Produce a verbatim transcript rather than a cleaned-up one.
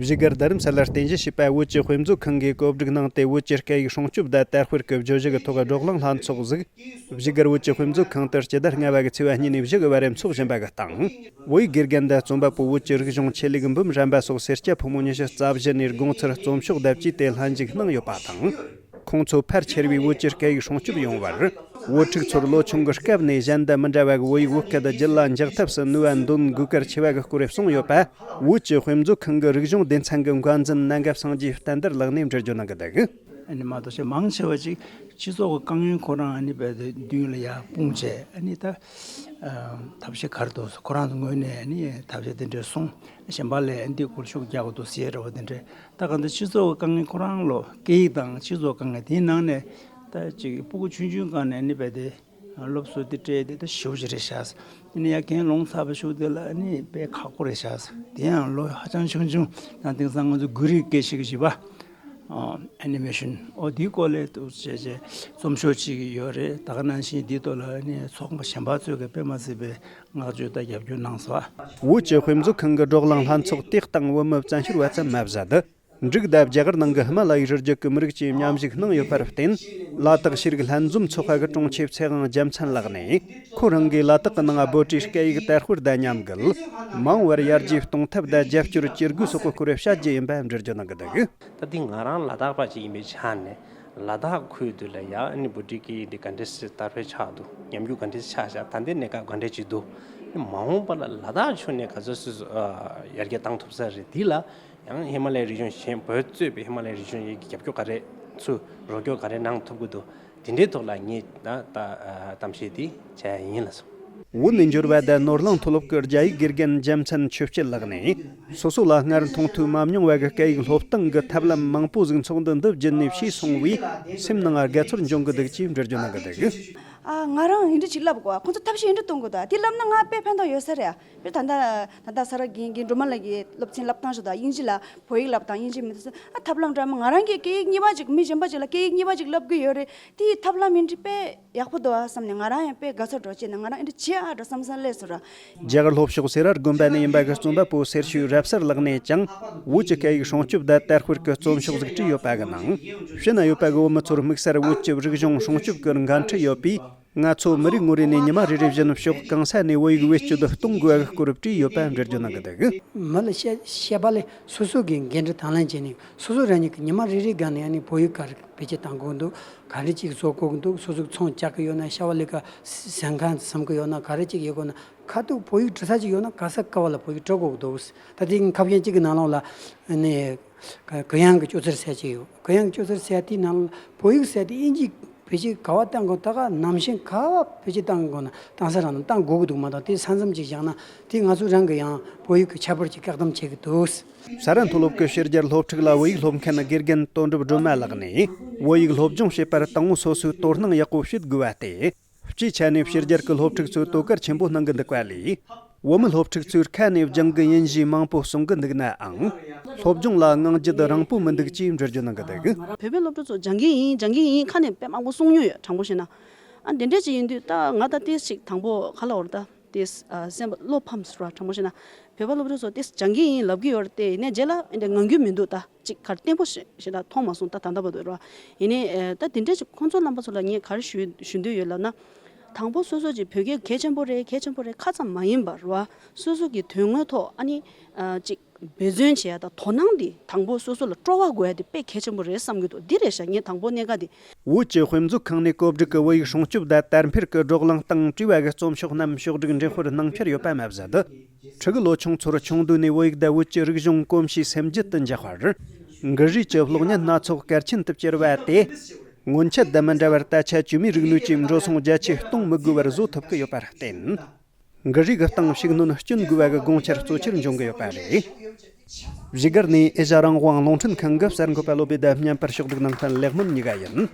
བཞུགས་སྒར་རྡ་རམ་ས་ལར་རྟེན་གཞི་བྱས་པ་བོད་ཀྱི་དཔེ་མཛོད་ཁང་གིས་གོ་སྒྲིག་གནང་སྟེ། བོད་ཀྱི་སྐད་ཡིག་སྲུང་སྐྱོབ་དང་དར་སྤེལ་གྱི་བརྗོད་གཞི་གི་ཐོག་བགྲོ་གླེང་ལྷན་ཚོགས་བཙུགས། བཞུགས་སྒར་བོད་ཀྱི་དཔེ་མཛོད་ཁང་དུ་སྤྱི་ཟླ་ལྔ་པ་གི་ཚེས་པ་གཉིས་ནས་བཞི་གི་བར་འཚོགས་བཞིན་པ་གི་སྟེང་། བོད་ཡིག་དགེ་རྒན་དང་རྩོམ་པ་པོ། བོད་ཀྱི་རིག་གཞུང་ཆེད་ལས་འབུམ་རམས་པ་སོགས་སེར་སྐྱ་ཕོ་མོ་ཉི་ཤུ་རྩ་བཞི་ནས་དགོང་ཚུལ་རྩོམ་ཤོག་བརྡབ་ཀྱིས་དེ་ལྷན་ཅིག་གནང་ཡོད་པ་དང་། ཁོང་ཚོ་ཕལ་ཆེ་བས་བོད་ཀྱི་སྐད་ཡིག་སྲུང་སྐྱོབ་ཡོང་བར། བོད་ཕྲུག་ཚོར་ལོ་ཆུང་གི་སྐབས་ནས་གཞན་དང་མི་འདྲ་བ་གི་བོད་ཡིག་བོད་སྐད་དུ་རྒྱུད་ལ་འཇགས་ཐབས་སུ་ནུས་པ་འདོན་དགོས་གལ་ཆེ་བ་གི་སྐོར་གསུངས་ཡོད་པ། བོད་ཀྱི་དཔེ་མཛོད་ཁང་གི་རིག་གཞུང་སྡེ་ཚན་གྱི་འགན་འཛིན་གནད་འགག་སངས་རྒྱས་བསྟན་དར་ལགས་ནས་འགྲེལ་བརྗོད་གནང་གི་འདུག། ཨ་ནི་མ་གཏོགས་ཞེ་མང་ཆེ་བ་ཅིག་སྤྱི་ཚོགས་ཀྱི་དཀའ་ངལ་ཁོ་རང་ཨ་ནི་རྦད་དེ་མདུན་ལ་ཡར་སྤུངས་བྱས། ཨ་ནི་ད་ཐབས་ཤེས་ག་རེ་འདུག་ཟེར། ཁོ་རང་ཚོ་ངོས་ནས་ཨ་ནི་ཐབས་ཤེས་དེ་འདྲ་གསུངས། གཞན་པ་ལ་ཨ་ནི་འདི་སྐོར་ཤུགས་རྒྱག་དགོས་འདུག་ཟེར་རེ་བ་དེ་འདྲ། ད་ག་འདི་སྤྱི་ཚོགས་ཀྱི་དཀའ་ངལ་ཁོ་རང་ལོ། སྐད་ཡིག་དང་སྤྱི་ཚོགས་དཀའ་ངལ་དེའི་ནང་ནས་ད་ཅིག་སྤུ་གུ་ཆུང་ཆུང་སྒང་ནས་ཨ་ནི་རྦད་དེ་སློབ་གསོ་དེ་སྤྲད་དེ་ད་ཞེ་པོ་ཅིག་རེད་ཤག། ཨ་ནི་ཡར་རྒན་ལོན་ཚར་བའི་གཞུག་དེ་ལ་ཨ་ནི་དཔེ་ཁག་པོ་རེད་ཤག། དེ་ཡང་ལོ་ཧ་ཅང་ཆུང་ཆུང་དང་། དེང་སང་ང་ཚོ་འགུལ་རིས་སྐད་ཆ་གི་བྱིས་པ། ཨ་ནི་མེ་ཤོན། འོ་དེའི་སྐོར་ལ་འདུག་བྱས་བྱས་རྩོམ་ཤོག་ཅིག་ཡོད་རེད། ད་ག་ནང་བཞིན་དེའི་ཐོག་ལ་ཨ་ནི་ཚོགས་པ་གཞན་པ་ཚོས་ཀྱི་དཔེ་མ་སྲིད་པའི་བསྔགས་བརྗོད་དང་རྒྱབ་སྐྱོར་གནང་སོང་། བོད་ཀྱི་དཔེ་མཛོད་ཁང་གི་བགྲོ་གླེང་ལྷན་ཚོགས་དེའི་སྟེང་བོད་མི་བཙན་བྱོལ་བ་ཙམ་མ་ཟད། འབྲུག་དང་རྒྱ་གར་ནང་གི་ཧི་མ་ལ་ཡའི་རི་རྒྱུད་ཀྱི་མི་རིགས་ཀྱིས་མཉམ་ཞུགས་གནང་ཡོད་པར་བརྟེན། ལ་དྭགས་ཤེས་རིག་ལྷན་འཛོམས་ཚོགས་པ་གི་དྲུང་ཆེ་ཚེ་དབང་རྒྱལ་མཚན་ལགས་ནས། ཁོ་རང་གིས་ལ་དྭགས་ཀྱི་ནང་བོད་རིགས་སྐད་ཡིག་དར་སྤེལ་དང་མཉམ་འགུལ། མ་འོངས་པར་ཡར་རྒྱས་གཏོང་ཐབས་དང་རྒྱབ་སྐྱོར་བྱེད་དགོས་སོགས་ཀྱི་སྐོར་བཤད་རྒྱུ་ཡིན་པ་འགྲེལ་བརྗོད་གནང་གི་འདུག། ད་འདི་ང་རང་ལ་དྭགས་པ་ཅིག་ཡིན་པའི་ཆ་ནས། ལ་དྭགས་ཁུལ་དུ་ལ་ཡ་ཨ་ནི་བོད་རིགས་ཀྱི་འདི་ག་འདྲ་སེ་དར་སྤེལ་ཆགས་འདུག། ཉམས་རྒུད་ག་འདྲ་སེ་ཆགས་ཤག། ད་ལྟའི་གནས་སྐབས་ག་འདྲ་ཅིག་འདུག། མ་འོངས་པ་ལ་ལ་དྭགས་ཕྱོགས་ནས་ག་ཚོད་སུ་ཡར་རྒྱས་བཏང་ཐུབ་ས་རེད། འདི་ལ་ཡང་ཧི་མ་ལ་ཡའི་རི་གཞུང་གཞན། བོད་གཙོས་པའི་ཧི་མ་ལ་ཡའི་རི་གཞུང་ཡིས་རྒྱབ་སྐྱོར་ག་རེ་ཚུར་རོགས་སྐྱོར་ག་རེ་གནང་ཐུབ་ཀྱི་འདུག། དེ་འདྲའི་ཐོག་ལ་ངས་ད་ལྟ་གཏམ་བཤད་འདི་བྱས་ཡིན་ལགས་སོ། བོད་ནས་འབྱོར་བ་དང་ནོར་གླིང་མཐོ་སློབ་ཀྱི་རྒྱ་ཡིག་དགེ་རྒན་རྒྱལ་མཚན་ཆོས་སྐྱིད་ལགས་ནས། སོ་སོ་ལ་སྔར་མཐོང་ཐོས་མ་མྱོང་བ་གི་སྐད་ཡིག་སློབ་སྟངས་ཀྱི་ཐབས་ལམ་མང་པོ་ཟིག་ཚོགས་འདུ་འདི་བརྒྱུད་ནས་ཤེས་སོང་བས། སེམས་ནང་དགའ་ཚོར་འབྱུང་གི་འདུག་ཅེས་འགྲེལ་བརྗོད་གནང་གི་འདུག། ཨ། ང་རང་འདི་འདྲ་ཅིག་ལབ་དགོས། ཁོང་ཚོ་ཐབས་ཤེས་འདི་འདྲ་གཏོང་དགོས། ད་དེ་ལབ་ན་ང་དཔེ་ཕན་ཐོགས་ཡོད་ས་རེད། ཨ། དཔེ་ད་ལྟ་ད་ལྟ་ས་ར་རྒན་རྒན་སྒྲོལ་མ་ལགས་ཀྱིས་སློབ་ཚན་བསླབ་སྟངས་ཞུ་དང་། དབྱིན་ཇི་ལ་བོད་ཡིག་བསླབ་སྟངས། དབྱིན་ཇི་མི་འདུག་ཟེར། ཨ། ཐབས་ལམ་འདྲ་མོ། ང་རང་གིས་སྐད་ཡིག་གཉིས་པ་ཅིག་མི་གཞན་པ་ཅིག་ལ་སྐད་ཡིག་གཉིས་པ་ཅིག་བསླབ་གི་ཡོད་རེད། དེའི་ཐབས་ལམ་འདི་དཔེ་ཡག་པོ་འདུག་ཨ་བསམ་ནས། ང་རང་ཡང་དཔེ་དགའ་ཚོར་འདྲ་བྱས་ནས། ང་རང་འདི་འདྲ་བྱེད་ཨ་འདྲ་བསམ་བསམ་སླེབས་སོང་ར། རྒྱ་གར་ལྷོ་ཕྱོགས་སེ་ར་དགོན་པ་ནས་ཡིན་པ་གི་རྩོམ་པ་པོ་སེར་ཤུལ་རབ་གསལ་ལགས་ནས་ཀྱང་། བོད་ཀྱི་སྐད་ཡིག་སྲུང་སྐྱོབ་དང་དར་སྤེལ་གྱི་རྩོམ་ཤོག་ཟིག་བྲིས་ཡོད་པ་གི་ནང་། ཕྱི་ན་ཡོད་པ་གི་བོད་མི་ཚོར་དམིགས་བསལ་བོད་ཀྱི་རིག་གཞུང་སྲུང་སྐྱོབ་ཀྱི་འགན་འཁྲི་ཡོད་པས། ང་ཚོ་མི་རེ་ངོ་རེ་ནས་ཉི་མ་རེ་རེ་བཞིན་ཕྱོགས་གང་ས་ནས་བོད་ཡིག་བེད་སྤྱོད་དུ་གཏོང་དགོས་པ་གི་སྐོར་བྲིས་ཡོད་པ་འགྲེལ་བརྗོད་གནང་གི་འདུག། མི་ལ་བཤད་བཤད་པ་ལས་སོ་སོ་གིས་འགན་འཁྲི་དང་ལེན་བྱས་ནས། སོ་སོ་རང་ཉིད་ཀྱིས་ཉི་མ་རེ་རེ་སྒང་ནས་ཨ་ནི་བོད་ཡིག་ག་རེ་བེད་སྤྱོད་གཏང་དགོས་འདུག། ག་རེ་ཅིག་བཟོ་དགོས་ཀྱི་འདུག། སོ་སོ་ཚོང་རྒྱག་གི་ཡོད་ན། ཤ་བ་ལི་ཀ་ཟ་མཁན་འཛོམས་ཀྱི་ཡོད་ན། ག་རེ་ཅིག་ཡོད་དགོས་ན། ཁ་ཐུག་བོད་ཡིག་འབྲི་ས་ཅིག་ཡོད་ན་ག་ས་ག་བ་ལ་བོད་ཡིག་འབྲི་དགོས་ཀྱི་འདུག། ད་དེ་ཁ་བྱང་གཅིག་གི་ནང་ལོགས་ལ་ཨ་ནི་གུ་ཡངས་ཀྱི་སྤྱོད་ཚུལ་ཟེར་ཅིག་ཡོད། གུ་ཡངས་ཀྱི་སྤྱོད་ཚུལ་ཟེར་དེའི་ནང་ལ་བོད་ཡིག་ཟེར་དེ་དབྱིན་ཇི་བེད་སྤྱོད་ག་བ་གཏང་དགོས། ད་ག་ནང་བཞིན་ག་བ་བེད་སྤྱོད་གཏང་དགོས་ན། གཏང་ས་རང་དང་གཏང་དགོས་ཀྱི་འདུག་མ་གཏོགས། དེ་ས་མཚམས་ཅིག་བཞག་ན་དེ་ང་ཚོ་རང་གི་ཡང་བོད་ཡིག་གི་ཁྱད་པར་གྱི་བཀག་སྡོམ་བྱེད་ཀྱི་འདུག། ས་ར་མཐོ་སློབ་ཀྱི་ཕྱི་རྒྱལ་སློབ་ཕྲུག་ལ་བོད་ཡིག་སློབ་མཁན་དགེ་རྒན་དོན་གྲུབ་སྒྲོལ་མ་ལགས་ནས། བོད་ཡིག་སློབ་སྦྱོང་བྱེད་པར་དང་པོ་སོ་སོས་དོ་སྣང་ཡག་པོ་བྱེད་དགོས་པ་སྟེ། སྤྱིའི་ཆ་ནས་ཕྱི་རྒྱལ་གྱི་སློབ་ཕྲུག་ཚོས་དོ་ཁུར་ཆེན་པོ་གནང་གི་འདུག་པ་ལས། བོད་མི་སློབ་ཕྲུག་ཚོས་ཁ་ནས་སྦྱང་གི་ཡིན་ཞེས་མང་པོ་གསུང་གི་འདུག་ནའང་། སློབ་སྦྱོང་ལ་རྔམ་བརྗིད་རང་པོ་མི་འདུག་ཅེས་འགྲེལ་བརྗོད་གནང་གི་འདུག། བོད་པའི་སློབ་ཕྲུག་ཚོ་སྦྱང་གི་ཡིན། སྦྱང་གི་ཡིན། ཁ་ནས་དཔེ་མང་པོ་གསུང་མྱོང་ཡོད། དྲང་པོ་བཤད་ན། ཨ། འདི་འདྲས་ཅིག་ཡིན་དུས་ད་ང་ད་ཏོག་ཙམ་དང་པོ་ག་ལབ་དགོས་རེད། ད་ཏོག་ཙམ་ཨ་སེམས་པ་བློ་ཕམ་སོང་ར། དྲང་པོ་བཤད་ན། བོད་པ་སློབ་ཕྲུག་ཚོ་ཏོག་ཙམ་སྦྱང་གི་ཡིན་ལབ་ཀྱི་ཡོད་རེད་དེ། ཡིན་ནའི་རྗེས་ལ་འདི་ངང་རྒྱུ་མི་འདུག། ད་ཅིག་ག་རེ་བརྟན་པོ་ཞིག་ཞིག་ད་མཐོང་མ་སོང་། ད་ད་ལྟ་བར་དུ་རེད་བ། ཡིན་ནའི་ཨ་ད་དེ་འདྲ་ཞིག་ཁོང་ཚོ་རྣམ་པ་ཚོ་ལ་ངས་ག་རེ་ཞུ་ཞུ་འདོད་ཡོད་ལབ་ན། དང་པོ་སོ་སོ་ཅིག་བོད་སྐད་གལ་ཆེན་པོ་རེད། གལ་ཆེན་པོ་རེད། ཁ་ཙམ་མ་ཡིན་པར་བ། སོ་སོ་གི་དོན་དངོས་ཐོག་ཨ་ནི་ཨ་ཅིག་འབད་བརྩོན་བྱེད་ཡ་དང་དོ་སྣང་འདི་དང་པོ་སོ་སོ་ལ་སྤྲོ་བ་དགོས་ཡ་དེ་དཔེ་གལ་ཆེན་པོ་རེད་བསམ་གྱི་འདུག། འདི་རེད་ཤག། ངས་དང་པོ་གནད་འགག་འདི། བོད་ཀྱི་དཔེ་མཛོད་ཁང་ནས་གོ་སྒྲིག་གི་བོད་ཡིག་སྲུང་སྐྱོབ་དང་དར་སྤེལ་གྱི་བགྲོ་གླེང་སྟེང་བྲིས་པ་གི་རྩོམ་ཤོག་རྣམས་ཕྱོགས་སྒྲིག་འགྲེམས་སྤེལ་གནང་འཆར་ཡོད་པ་མ་ཟད། ཕྲུ་གུ་ལོ་ཆུང་ཚོར་ཆུང་དུས་ནས་བོད་ཡིག་དང་བོད་ཀྱི་རིག་གཞུང་གོམས་གཤིས་སེམས་རྒྱུད་དུ་འཇགས་པར། འགུལ་རིས་ཀྱི་གློག་བརྙན་སྣ་ཚོགས་གལ་ཆེན་དུ་གྱུར་པ་དེ། སྔོན་ཆད་དང་མི་འདྲ་བར་ད་ཆ་བཅོས་མའི་རིག་ནུས་ཀྱིས་འགྲོ་སོང་རྒྱ་ཆེ་གཏོང་མི་དགོས་པར་བཟོ་ཐུབ་ཀྱི་ཡོད་པར་བརྟེན། འགུལ་རིས་ཀྱི་སྟེང་ཤུགས་སྣོན་སྐྱོན་དགོས་པ་གི་དགོངས་འཆར་གཙོ་ཆེར་འབྱུང་གི་ཡོད་པ་རེད། བཞུགས་སྒར་ནས་ཨེ་ཤ་རང་དབང་རླུང་འཕྲིན་ཁང་གི་གསར་འགོད་པ་བློ་བདེ་དང་མཉམ་པར་ཕྱོགས་སྒྲིག་གནང་མཁན་ལེགས་སྨོན་གཉིས་ཀ་ཡིན།